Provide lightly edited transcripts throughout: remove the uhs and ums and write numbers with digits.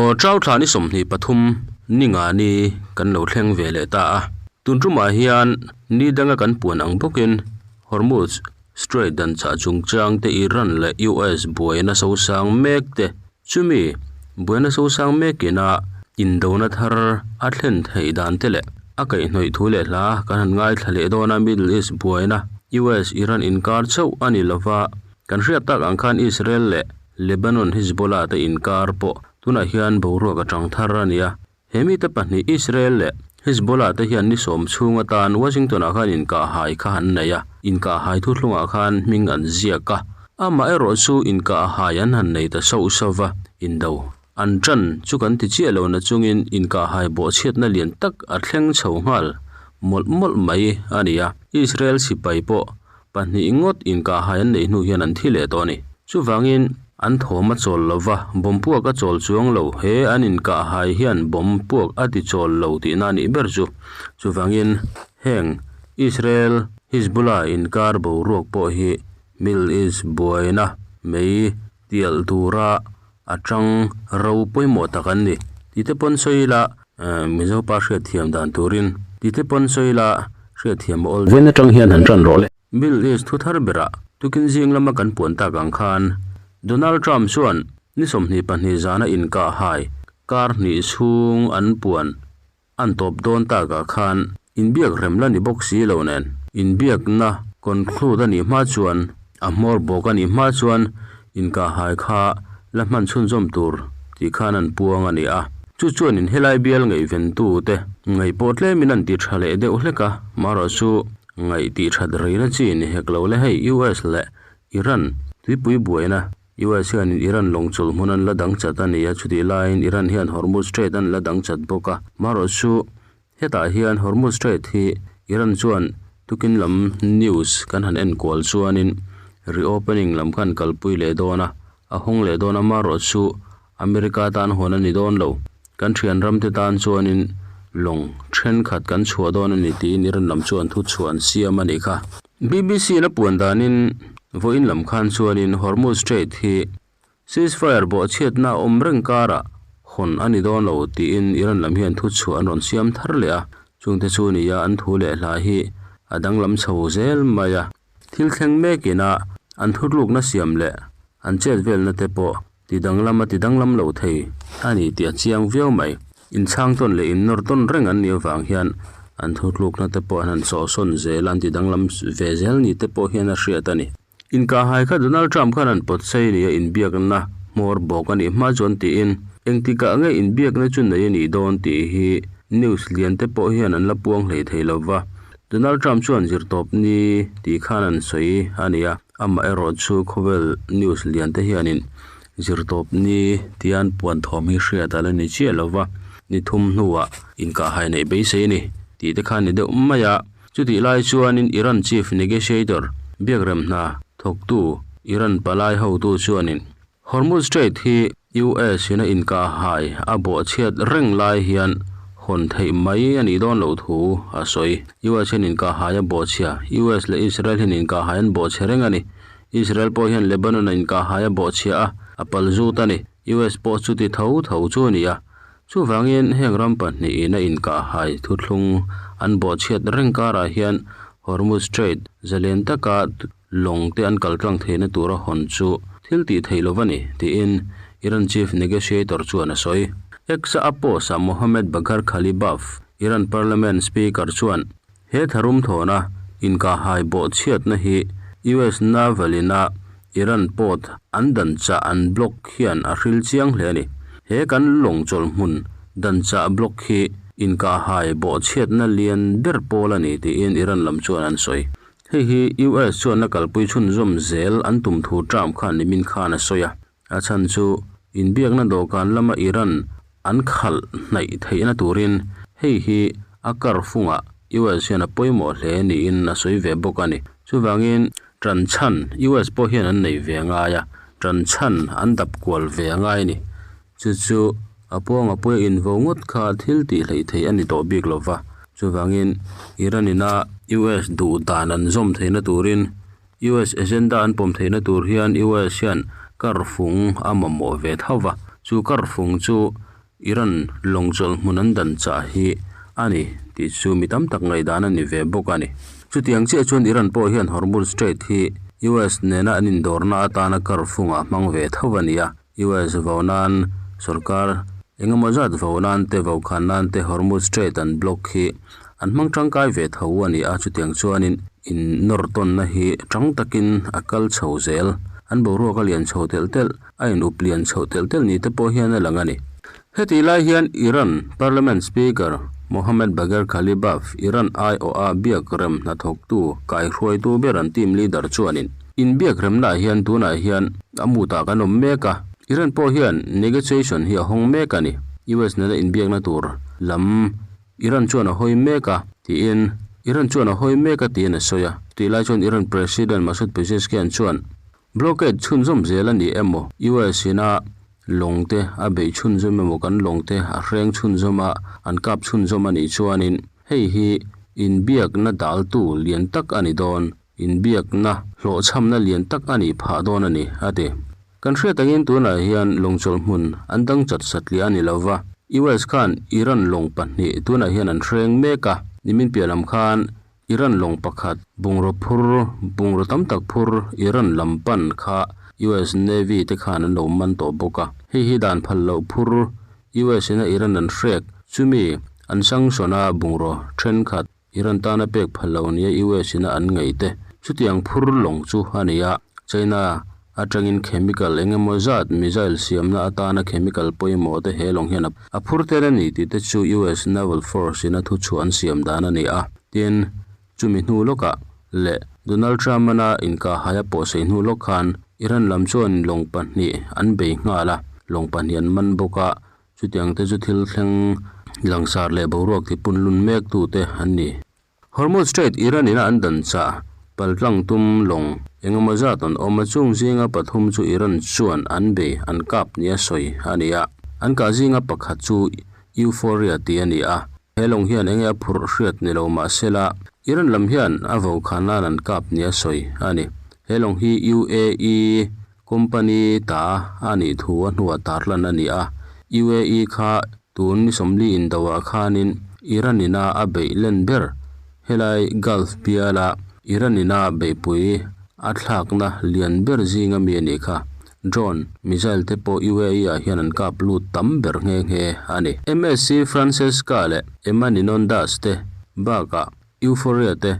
Aw Chau thla ni 23 ni nga ni kan lo thleng ve leh ta a. Tun tumah hian ni danga kan puan ang bawkin Hormuz Strait dan chah chungchang te Iran leh US buaina sosang mek te chumi buaina sosang mekin a indona thar a thlen theih dan te leh a kaihhnawih thu leh hla kan han ngaithla leh dawn a Middle East buaina US Iran inkar chauh a ni lova kan hriat tak ang khan Israel leh Lebanon Hezbollah te inkar pawh tunah hian boruak a tang thar a ni a. He mite pahnih Israel leh Hezbollah te hian ni sawm chhung atan Washington ah khan inkahhai kha an nei a, inkahhai thuthlungah khan hming an ziak a. Amaherawh chu inkahhai an han nei ta sauh sauh va, indo an tan chu kan ti chiah lo na chungin inkahhai bawhchhiatna lian tak a thleng chho nghal mawlh mawlh mai a ni a. Israel sipai pawh Pahnih ngawt inkahhai an neih hnu hian an thi leh tawh a ni. Chuvangin, an thawm a chawl lo va, bomb puak a chawl chuang lo. He an inkahhai hian bomb puak a ti chawl lo tihna a nih ber chu. Chuvangin, heng Israel Hizbullah inkar boruak pawh hi Middle East buaina mei tialh tura a tang ro pawimawh tak an ni. Tite pawn sawi ila Mizo pa hriatthiam dan turin tite pawn sawi ila hriatthiam a awl. Ven atang hian han tan rawh le. Middle East thu thar berah tukin zing lama kan puan tak ang khan Donald Trump chuan ni 22 zana inkahhai kar hnih chhung an puan an tawp dawn takah khan inbiak rem la ni bawk si lo nen inbiakna conclude a nih hma chuan a hmawr bawk a nih hma chuan inkahhai kha la hman chhunzawm tur tih khan an puang a ni a. Chu chuanin helai bial ngaihventu te ngaih pawh tlemin an ti tha leh deuh hlek a, marawh chu ngaih tih that reina chi ni hek lo le hei US leh Iran tuipui buaina US hianin Iran lawng chawlh hmun an la dang chat a ni a, chutih laiin Iran hian Hormuz Strait an la dang chat bawk a. Marawh chu hetah hian Hormuz Strait hi Iran chuan tukin lam news kan han enkual chuanin reopening lam khan kalpui leh dawn a, a hawng leh dawn a, marawh chu America tan hawn a ni dawn lo. Kan thian ramte tan chuanin lawng thenkhat kan chhuah dawn a ni tiin Iran lam chuan thu chhuah an siam a nih kha. BBC in a puan danin vawiin lam khan chuanin Hormuz Strait hi ceasefire bawhchhiatna a awm reng karah hawn a ni dawn lo tiin Iran lam hian thu chhuah an rawn siam thar leh a, chungte chu nia an thu leh hla hi a danglam chho zel mai a. Thil thleng mekin a an thutlukna siam leh an chet velna te pawh ti danglam a ti danglam lo thei a ni tih a chiang viau mai. Inchhang tawn leh innawr tawn reng an nih avang hian an thutlukna te pawh an han sawhsawn zel a, an ti danglam ve zel ni te pawh hian a hriat a ni. Inkahhai kha Donald Trump khan an pawt sei nia inbiakna hmawr bawk a nih hma chuan tiin engtikah nge inbiakna chu nei a nih dawn tih hi news lian te pawh hian an la puang hlei thei lo va. Donald Trump chuan zirtawp ni tih khan an sawi a ni a, amaherawh chu khawvel news lian te hianin zirtawp ni tian puan thawm hi hriat a la ni chiah lo va, ni thum hnuah inkahhai neih beisei a ni tih te khan ni deuh mai a. Chutih lai chuanin Iran chief negotiator Biakrem hna thawktu Iran palai hotu chuanin Hormuz Strait hi US in a inkahhai a bawhchhiat reng lai hian hawn theih mai a nih dawn loh thu a sawi. US hian inkahhai a bawhchhia, US leh Israel hian inkahhai an bawhchhe reng a ni. Israel pawh hian Lebanon a inkahhai a bawhchhia a, a pal zut a ni. US pawh chuti tho tho chu a ni a. Chuvangin heng ram pahnihin a inkahhai thuthlung an bawhchhiat reng karah hian Hormuz Strait zalen taka Lawng te an kal tlang theihna tura hawn chu thil tih theih lo a ni, tiin Iran chief negotiator chuan a sawi. X-a a post-ah Mohammad Bagher Ghalibaf, Iran parliament speaker chuan he tharum thawna inkahhai bawhchhiatna hi US naval-ina Iran port an danchah an block hian a hril chiang hle a ni. He kan lawng chawlh hmun danchah block hi inkahhai bawhchhiatna lian ber pawl a ni, tiin Iran lam chuan an sawi. Hei hi US chuan a kalpui chhunzawm zel an tum thu Trump khan nimin khan a sawi a. A chhan chu inbiakna dawhkan lama Iran an khalh hnaih theihna turin hei hi a kar fungah US hian a pawimawh hle niin a sawi ve bawk a ni. Chuvangin tan chhan US pawh hian an nei ve a ngai a, tan chhan an dap kual ve a ngai a ni. Chu chu a pawnga puia invo ngawt kha thil tih hleih theih a ni tawh bik lo va. Chuvangin Iran ina US duh dan an zawm theihna turin US agenda an pawm theihna tur hian US hian kar fung a mamawh ve tho va. Chu kar fung chu. Iran lawng chawlh hmun an dan chah hi a ni tih chu mi tam tak ngaihdan a ni ve bawk a ni. Chutiang chiah chuan Iran pawh hian Hormuz Strait hi US nena an indawrna atana karfungah hmang ve tho a ni a, US vau nan sorkar engemaw zat vau nan te vau khan nan te Hormuz Strait an block hi an hmang tangkai ve tho a ni a, chutiang chuanin in nawr tawnna hi tang takin a kal chho zel. An boruak a lian chho telh telh, a in up lian chho telh telh ni te pawh hian a lang a ni. Hetih lai hian Iran Parliament Speaker Mohammad Bagher Ghalibaf, Iran aiawha biakrem hnathawktu kaihruaitu ber an team leader chuanin, Inbiakremnaah hian tunah hian a mutah kan awm mek a, Iran pawh hian negotiation hi a hawng mek a ni. US nena inbiakna tur lam Iran chuan a hawi mek a, tiin Iran chuan a hawi mek a tiin a sawi a. Chutih lai chuan Iran President Masoud Pezeshkian chuan Blockade chhunzawm zel a ni emaw, US ina lawng te a beih chhunzawm emaw kan lawng te a hreng chhunzawm a, an kap chhunzawm a nih chuanin hei hi inbiakna daltu lian tak a ni dawn, inbiakna hlawhchhamna lian tak a nih phah dawn a ni, a ti. Kan hriat angin tunah hian lawng chawlh hmun an dang chat satliah a ni lova, US khan Iran lawng pahnih tunah hian an hreng mek a, nimin piah lam khan Iran lawng pakhat bungraw phur, bungraw tam tak phur Iran lam pan kha US Navy te khan an lo man tawh bawk a. Hei hi dan phal loh phur US in a Iran an hrek chumi an sanction a bungraw thenkhat Iran tana pek phal lo nia US in a an ngaih te chutiang phur lawng chu a ni a. China atangin chemical eng emaw zat missile siamna atana chemical pawimawh te he lawng hian a phur tel a ni tih te chu US Naval Force in a thuchhuah an siam dan a ni a. Tin, chumi hnu lawkah leh Donald Trump-ana inkahhai a pawhsei hnu lawk khan Iran lam chuan lawng pahnih an bei nghal a, lawng pahnih an man bawk a, chutiang te chu thil thleng langsar leh boruak tipunlun mektute an ni. Hormuz Strait Iran ina an dan chah paltlang tum lawng engemaw zat an awm a, chung zinga pathum chu Iran chuan an bei an kap nia sawi a ni a. An kah zinga pakhat chu Euphoria tih a ni a, he lawng hian enge a phurh hriat ni lo mahsela Iran lam hian a vokhan nan an kap nia sawi a ni. He lawng hi UAE company ta a nih thu a hnuah tarlan a ni a, UAE kha tun ni sawmli indoah khanin Iran ina a beih len ber helai Gulf biala Iran ina beihpui a thlakna lian ber zinga mi a nih kha. Drone, missile te pawh UAE ah hian an kap lut tam ber nghe nghe a ni. MSC Francesca leh Epaminondas te bakah Euphoria te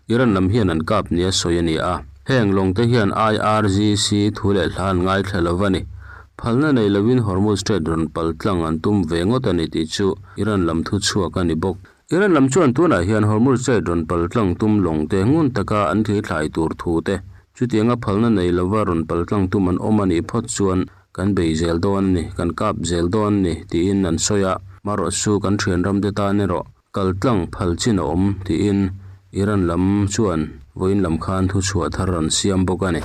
Iran lam hian an kap nia sawi a ni a, heng lawng te hian IRGC thu leh hla an ngaithla lo va ni. Phalna nei lovin Hormuz Strait rawn pal tlang an tum ve ngawt a ni tih chu Iran lam thu chhuak a ni bawk. Iran lam chuan tunah hian Hormuz Strait rawn pal tlang tum lawng te ngun taka an thlithlai tur thu te, chutianga phalna nei lova rawn pal tlang tum an awm a nih phawt chuan kan bei zel dawn a ni, kan kap zel dawn a ni tiin an sawi a, marawh chu kan thian ram te tan erawh Kal tlang phal chin a awm tiin Iran lam chuan vawiin lam khan thuchhuah thar an siam bawk a ni.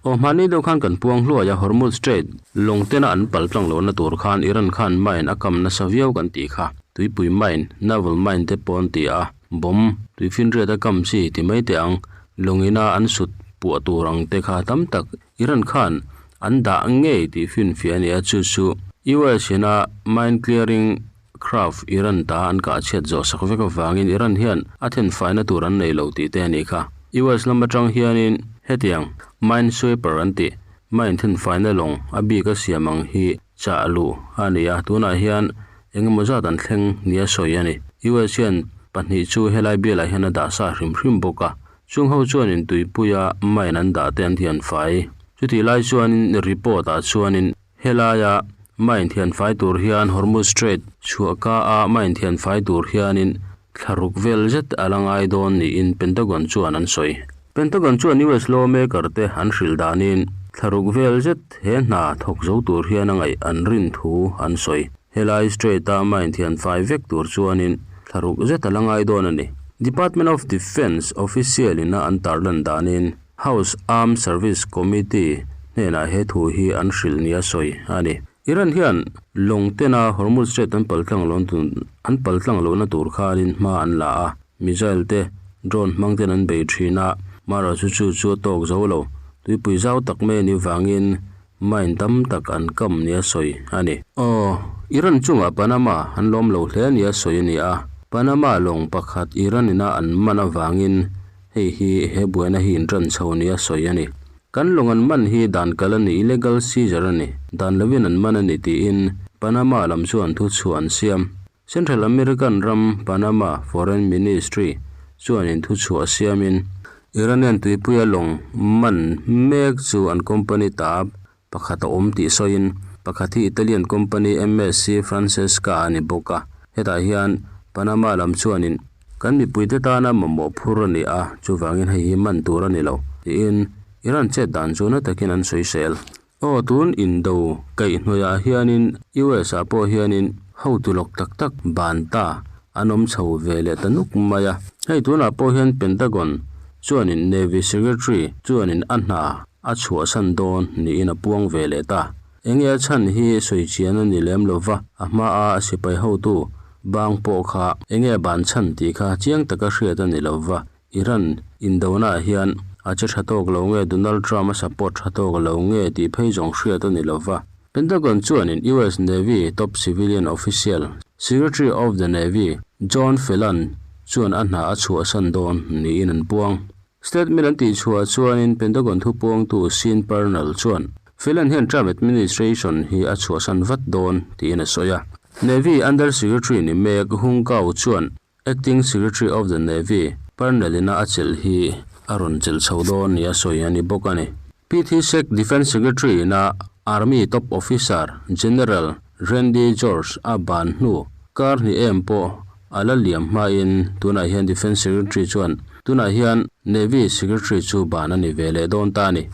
Aw hmanni deuh khan kan puang hluai a, Hormuz Strait lawng tena an pal tlang lohna tur khan Iran khan mine a kam nasa viau kan tih kha. Tuipui mine, naval mine te pawh an ti a, bomb, tuifinriat a kam chi ti mai teh ang, lawng ina an sut puah tur ang te kha tam tak Iran khan an dah ngei tih finfiah a ni a, chu chu US ina mine clearing Craft Iran ta an kah chhiat zawh sak vek avangin Iran hian a thenfaina tur an nei lo tih te a nih kha. US lam atang hianin hetiang mine sweeper an tih mine thenfaina lawng a bik a siam ang hi chah luh a ni a, tunah hian engemaw zat an thleng nia sawi a ni. US hian pahnih chu helai bialah hian a dah sa hrim hrim bawk a, chung ho chuanin tuipuia mine an dah te an thianfai. Chutih lai chuanin report ah chuanin Helaia mine thianfai tur hian Hormuz Strait chhuah ka a mine thianfai tur hianin thla ruk vel zet a la ngai dawn niin Pentagon chuan an sawi. Pentagon chuan US lawmaker te an hrilh danin thla ruk vel zet he hna thawk zo tur hian a ngaih an rin thu an sawi. Helai Strait a mine thianfai vek tur chuanin thla ruk zet a la ngai dawn a ni. Department of Defence official in a an tarlan danin House Armed Service Committee hnenah he thu hi an hrilh nia sawi a ni. Iran hian lawng tena Hormuz Strait an paltlang lo an paltlang lohna tur khanin hma an la a, missile te, drone hmang ten an bei thin a, mara chu chu chu a tawk zo lo. Tuipui zau tak mai a nih vangin. Mine tam tak an kam nia sawi a ni. Aw, Iran chungah Panama an lawm lo hle nia sawi a ni a. Panama lawng pakhat Iran ina an man avangin hei hi he buaina hi intan chho nia sawi a ni. Kan lawng an man hi dan kal a ni, illegal seizure a ni, dan lovin an man a ni tiin Panama lam chuan thuchhuah an siam. Central American ram Panama Foreign Ministry chuanin thuchhuah siamin Iranian tuipuia lawng man mek chu an company ta pakhat a awm tih sawiin pakhat hi Italian company MSC Francesca a ni bawk a. Hetah hian Panama lam chuanin kan mipuite tana mamawh phur a ni a, chuvangin hei hi man tur a ni lo tiin Iran chet dan chu na takin an sawisel. Aw tun indo kaihhnawih ah hianin US ah pawh hianin hotu lawk tak tak ban ta an awm chho ve leh ta nuk mai a. Hei tunah pawh hian Pentagon chuanin Navy Secretary chuanin a hna a chhuahsan dawn niin a puang ve leh ta. Enge a chhan hi sawi chian a ni lem lova, a hma a sipai hotu bang pawh kha enge a ban chhan tih kha chiang taka hriat a ni lova. Iran indona ah hian a che tha tawk lo nge Donald Trump a support tha tawk lo nge tih phei zawng hriat a ni lova. Pentagon chuanin US Navy top civilian official, Secretary of the Navy John Phelan chuan a hna a chhuahsan dawn niin an puang. Statement an tihchhuah chuanin Pentagon thupuangtu Sean Parnell chuan Phelan hian Trump administration hi a chhuahsan vat dawn tiin a sawi a. Navy Under Secretary ni mek Hung Gao chuan Acting Secretary of the Navy, Parnell-ina a chelh hi a rawn chelh chho dawn nia sawi a ni bawk a ni. PT Sec Defence Secretary-ina Army top officer General Randy George a ban hnu kar hnih em pawh a la liam hmain tunah hian Defence Secretary chuan tunah hian Navy Secretary chu ban a ni ve leh dawn ta a ni.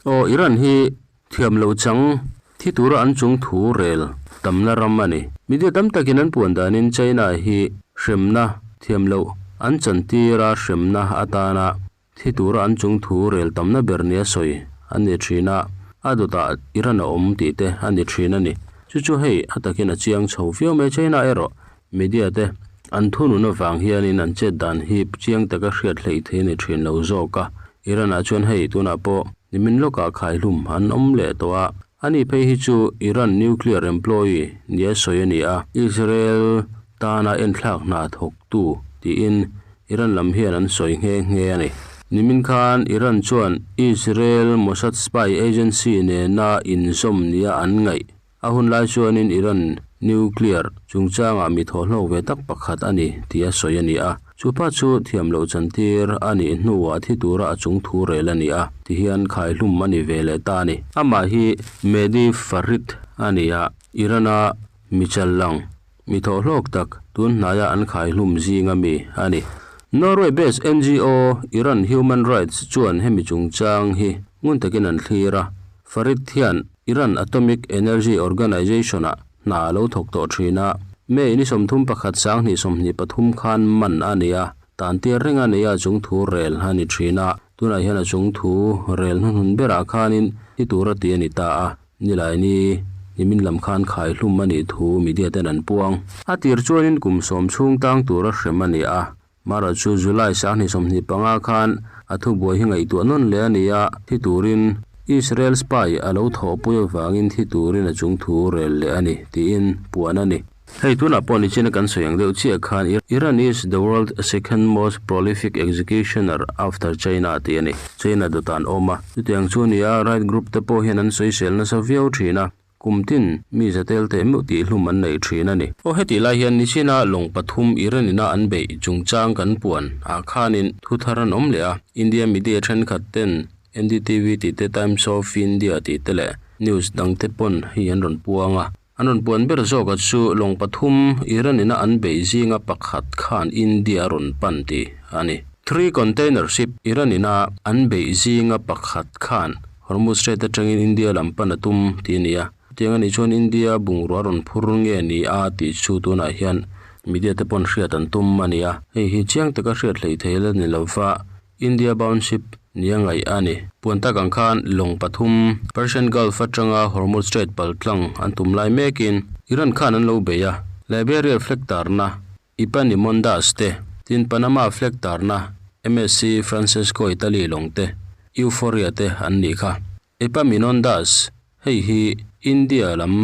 Aw Iran hi Thiam lo chang, thi tura an chung thu rel tamna ram a ni. Media tam takin an puan danin China hi hremna thiam loh an chantir a hremna atana thi tura an chung thu rel tamna ber nia sawi a ni thin a, a dawtah Iran a awm tih te a ni thin a ni. Chu chu hei a takin a chiang chho viau mai. China erawh Media te an thunun avang hianin an chet dan hi chiang taka hriat hleih thei a ni thin lo zawk a. Iran ah chuan hei tunah pawh nimin lawkah khaihlum an awm leh tawh a. Ani phei hi chu Iran nuclear employee nia sawi a ni a, Israel tana enthlak hna thawktu tiin Iran lam hian an sawi nghe nghe a ni. Nimin khan Iran chuan Israel Mossad spy agency nena inzawm nia an ngaih A hun lai chuanin Iran nuclear chungchangah mi thawhhlawk ve tak pakhat a ni tih a sawi a ni a. Chu pa chu thiam loh chantir a nih hnuah thi tura a chung thu rel a ni a, tihian khaihlum a ni ve leh ta a ni. Amah hi Mehdi Farid a ni a, Iran-a mi challang, mi thawhhlawk tak tun hnaia an khaihlum zinga mi a ni. Norway-based NGO Iran Human Rights chuan hemi chungchang hi ngun takin an thlir a, Farid hian Iran Atomic Energy Organization-ah hna a lo thawk tawh thin a, May ni 31 2023 khan man a ni a, tan tir reng a nei a chung thu rel a ni thin a, tunah hian a chung thu rel hnuhnun berah khanin thi tur a ti a ni ta a, Nilaini nimin lam khan khaihlum a nih thu media ten an puang. A tir chuanin kum sawm chhung tang tura hrem a ni a, Mara chu July 25 khan a thubuai hi ngaihtuah nawn leh a ni a, thi turin Israel spy a lo thawhpui avangin thi turin a chung thu rel leh a ni, tiin puan a ni. Hei tunah pawh nichina kan sawi ang deuh chiah khan Iran is the world second most prolific executioner after China tih a ni. China dawtah an awm a, chutiang chu a ni a, right group te pawh hian an sawisel nasa viau thin a. Kum tin, mi za tel teh meuh tih hlum an nei thin a ni. Aw hetih lai hian nichina lawng pathum Iran ina an beih chungchang kan puan ah khanin thu thar an awm leh a, India media thenkhat ten NDTV tih te Times of India tih te leh news dang te pawn hei an rawn puang a. An rawn puan ber zawk a chu lawng pathum Iran ina an beih zinga pakhat khan India a rawn pan tih a ni. Three container ship Iran ina an beih zinga pakhat khan Hormuz Strait atangin India lam pan a tum tih a ni a, chutiang a nih chuan India bungrua rawn phur nge ni a tih chu tunah hian media te pawn hriat an tum a ni a, hei hi chiang taka hriat hleih thei la ni lova India bound ship nia ngaih a ni. Puan tak ang khan lawng pathum Persian Gulf atanga Hormuz Strait pal tlang an tum lai mekin Iran khan an lo bei a, Liberia flag tarna Epaminondas te, tin Panama flag tarna MSC Francesco Italy lawng te, Euphoria te an nih kha. Epaminondas, Hei hi India lam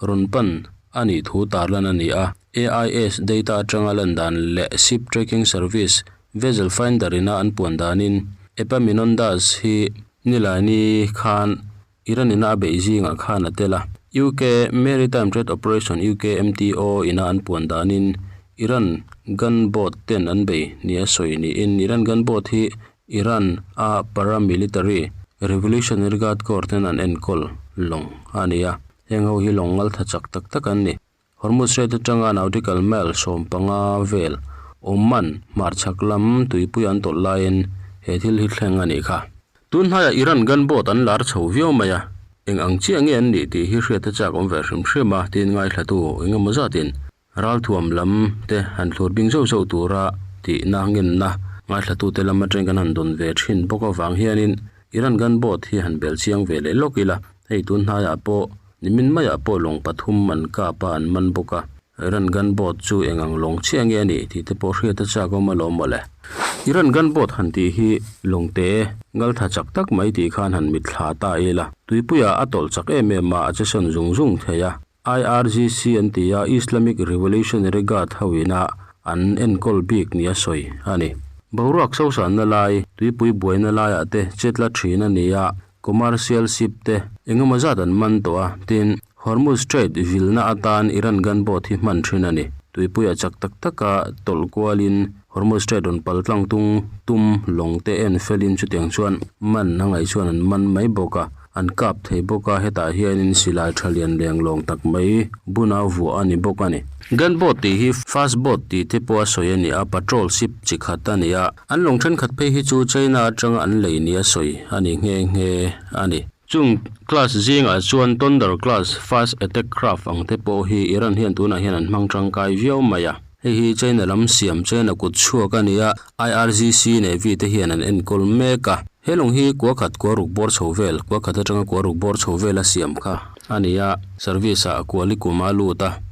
rawn pan a nih thu tarlan a ni a, AIS data atanga lan dan leh ship tracking service Vessel Finder ina an puan danin Epaminondas hi Nilaini khan Iran ina a beih zingah khan a tel a. UK Maritime Trade Operation, UKMTO, ina an puan danin Iran gunboat ten an bei nia sawi niin Iran gunboat hi Iran a paramilitary Revolutionary Guard Corps ten an enkawl lawng a ni a. Heng ho hi lawng ngal tha chak tak tak an ni. Hormuz Strait atanga nautical mile 15 vel Oman hmarchhak lam tuipui an tawlh laiin he thil hi thleng a nih kha. Tun hnaiah Iran gunboat an lar chho viau mai a, eng ang chiah nge an nih tih hi hriat a chak awm ve hrim hrim a, tiin ngaithlatu eng emaw zatin ralthuam lam te han thlur bing zauh zauh tura tihna ngenna ngaithlatute lam atangin kan han dawn ve thin bawk avang hianin Iran gunboat hi han bel chiang ve leh lawk ila, hei tun hnaiah pawh nimin maiah pawh lawng pathum an kap a an man bawk a. Iran gunboat chu eng ang lawng chiah nge a nih tih te pawh hriat a chak awm alawm mawle. Iran gunboat han tih hi lawngte ngaltha chak tak mai tih khan han mitthla ta ila. Tuipuiah a tawlh chak em em a, a che sawn zung zung thei a. IRGC an ti a, Islamic Revolutionary Guard ho ina an enkawl bik nia sawi a ni. Boruak sosanna lai, tuipui buaina laiah te chetla thin a ni a, Commercial ship te engemaw zat an man tawh a, tin, Hormuz Strait vilna atan Iran gunboat hi hman thin a ni. Tuipuiah chak tak taka tawlh kualin Hormuz Strait rawn pal tlang tung tum lawng te en felin chutiang chuan man a ngaih chuan an man mai bawk a, an kap thei bawk a, hetah hianin silai tha lian leng lawng tak mai buna vuah a ni bawk a ni. Gunboat tih hi fast boat tih te pawh a sawi a ni a, patrol ship chi khat a ni a. An lawng thenkhat phei hi chu China atanga an lei nia sawi a ni nghe nghe a ni. Chung class zingah chuan Thunder class fast attack craft ang te pawh hi Iran hian tunah hian an hmang tangkai viau mai a. Hei hi China lam siam China kut chhuak a ni a, IRGC Navy te hian an enkawl mek a. He lawng hi kua khat kua ruk bawr chho vel, kua khat atanga kua ruk bawr chho vel a siam kha a ni a, service ah kua likum a lut a.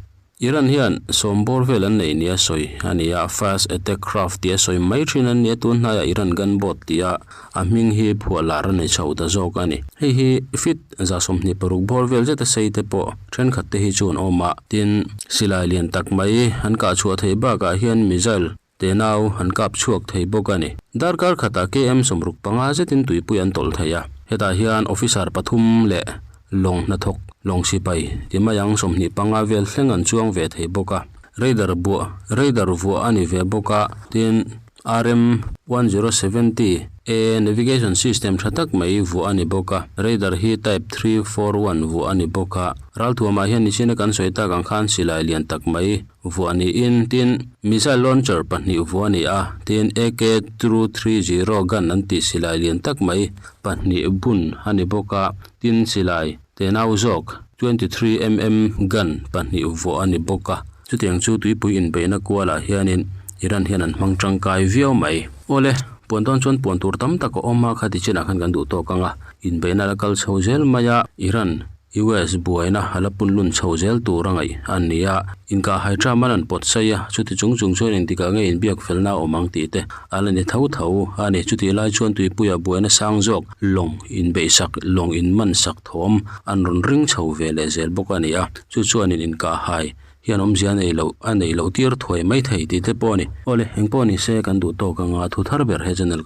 Iran hian sawm bawr vel an nei nia sawi a ni a, fast attack craft tia sawi mai thin an ni a, tun hnaiah Iran gunboat tia a hming hi phuah lar a ni chho ta zawk a ni. Hei hi feet 26 bawr vel zeta sei te pawh thenkhat te hi chu an awm a, tin silai lian tak mai an kah chhuah theih bakah hian missile tenau an kap chhuak thei bawk a ni. Darkar khatah KM 65 zetin tuipui an tawlh thei a. Hetah hian officer pathum leh lawng hnathawk, lawng sipai ti mai ang 25 vel thleng an chuang ve thei bawk a. Radar buah, radar vuah a ni ve bawk a, tin RM 1070 A navigation system tha tak mai vuah a ni bawk a. Radar hi type 341 vuah a ni bawk a. Ralthuamah hian nichina kan sawi tak ang khan silai lian tak mai vuah niin tin missile launcher pahnih vuah a ni a, tin AK 230 gun an tih silai lian tak mai pahnih bun a ni bawk a, tin silai tenau zawk 23 mm gun pahnih vuah a ni bawk a, chutiang chu tuipui inbeihna kualah hianin Iran hian an hmang tangkai viau mai. Awle, puan dawn chuan puan tur tam tak a awm a, khati chinah khan kan duh tawk ang a, inbeihna la kal chho zel mai a, Iran US buaina a la punlun chho zel tur a ngaih a ni a, inkah hai ṭam a lan pawt saih a, chuti chung chung chuan engtikah nge inbiak felna a awm ang tih te a la ni tho tho a ni. Chutih lai chuan tuipuia buaina sang zawk lawng inbeihsak, lawng inmansak thawm an rawn ring chho ve leh zel bawk a ni a, chu chuanin inkah hai hian awmzia a nei loh a neih loh tir thuai mai thei tih te pawh a ni. Awle, engpawh ni se kan duh tawk anga thu thar ber he channel.